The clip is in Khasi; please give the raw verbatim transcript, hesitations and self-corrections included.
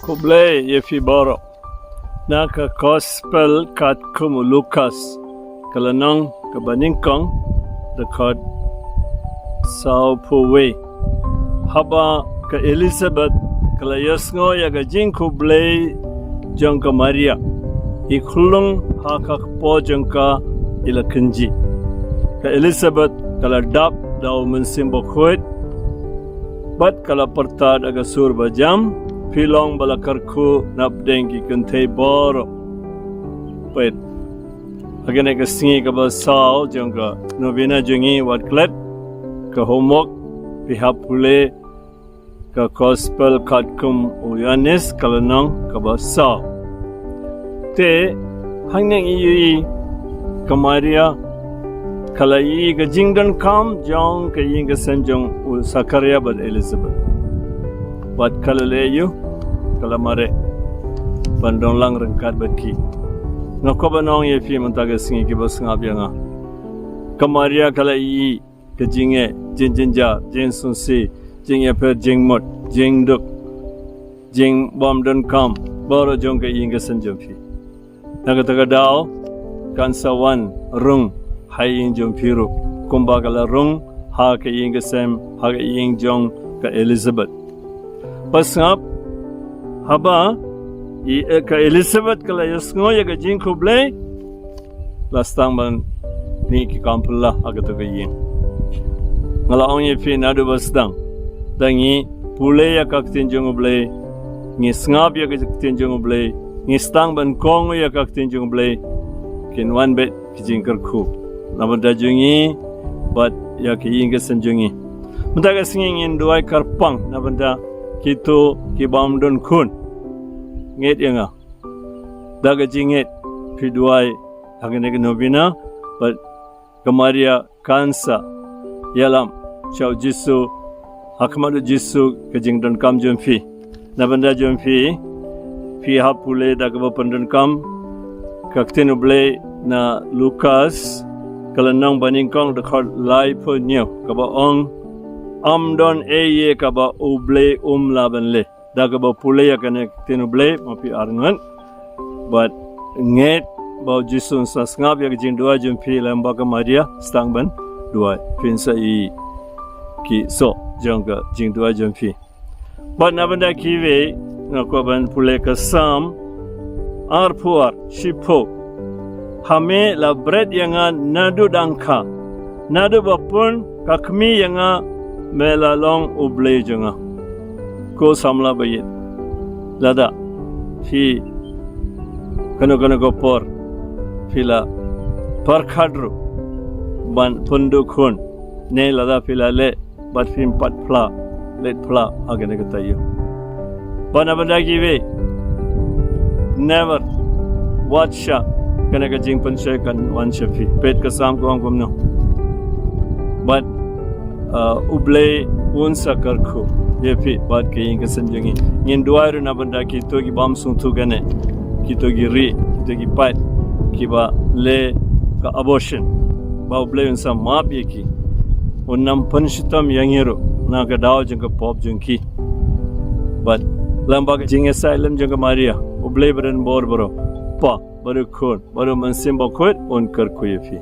Khublei ïa phi baroh. Na ka Gospel katkum u Lukas, ka lynnong kaba nyngkong, dkhot sawphew wei. Haba ka Elizabeth ka la ïohsngew ïa ka jingkhublei jong ka Maria, i khunlung ha ka kpoh jong ka i la kynjih. Ka Elizabeth ka la dap da u Mynsiem Bakhuid, bad ka la pyrta da ka sur bajam, phi long ba la kyrkhu napdeng ki kynthei baroh. Peit, ha kane ka sngi kaba saw jong ka novena jong ngi, wat klet ka homework, phi hap pule ka Gospel katkum u Ïoannis, ka lynnong kaba saw. Te hangne ngi ïohi ka Maria ka la ïohi ka jingdonkam jong ka ïing ka sem jong u Sakaria bad Elizabeth. Bad ka la leh aïu? Ka la mareh ban don lang ryngkat bad ki. Nga kwah ban ong ïa phi mynta ka sngi, kiba sngap ïa nga, ka Maria ka la ïohi ka jingeh, jingjynjar, jingsngewsih, jingïapher, jingmut, jingduk, jingbymdonkam baroh jong ka ïing ka sem jong phi. Na kata ka daw kan sa wan rung ha ïing jong phi ruh, kumba ka la rung ha ka ïing ka sem, ha ka ïing jong ka Elizabeth. Bad sngap, haba i, eh, ka Elizabeth ka la ïohsngew ïa ka jingkhublei, la sdang ban mih ki kam phylla ha kata ka ïing. Nga la ong ïa phi naduh ba sdang, da ngi pule ïa ka ktien jong U Blei, ngi sngap ïa ka ktien jong U Blei, ngi sdang ban kohnguh ïa ka ktien jong U Blei, kin wan beit ki jingkyrkhu na bynta jong ngi bad ïa ka ïing ka sem jong ngi. Mynta ka sngi ngin duwai kyrpang na bynta kito ki bym don khun. Ngeit ïa nga, da ka jingngeit phi duwai ha kane ka novena, bad ka Maria kan sa ïalam sha U Jisu, ha khmat U Jisu, ka jingdonkam jong phi. Na bynta jong phi, phi hap pule da kaba pyndonkam ka ktien U Blei na Lukas, ka lynnong ba nyngkong, dkhot laiphew hynñiew, kaba ong, ym don ei ei kaba U Blei um lah ban leh. Da kaba pule ïa kane ka ktien U Blei, ma phi arngut bad ngeit ba U Jisu un sa sngap ïa ka jingduwai jong phi lem bad ka Maria, sdang ban duwai, phin sa ïohi ki soh jong ka jingduwai jong phi. Bad na bynta kiwei, nga kwah ban pule ka Salm arphew ar, shiphew. Ha me la bret ïa nga naduh dang kha, naduh ba pun ka kmie ïa nga me la long U Blei jong nga. Ko samla ba ïeit, lada phi kano kano ka por phi la pyrkhat ruh ban pynduh khun, ne lada phi la leh bad phim pat phla, leit phla ha kane ka taïew. Bad na bynta kiwei, never, wat shah kane ka jingpynshoi kan wan sha phi. Peit ka Salm ka ong kumno. Bad, uh, U Blei un sa kyrkhu ïa phi bad ka ïing ka sem jong ngi. Ngin duwai ruh na bynta kito ki bym sngewthuh kane, kito ki ri, kito ki pait, kiba leh ka abortion, ba U Blei un sa map ïa ki, un ym pynshitom ïa ngi ruh na ka daw jong ka pop jong ki. Bad lem bad ka jingïasaid lem jong ka Maria, U Blei ba don bor baroh, Kpa bad U Khun bad U Mynsiem Bakhuid un kyrkhu ïa phi.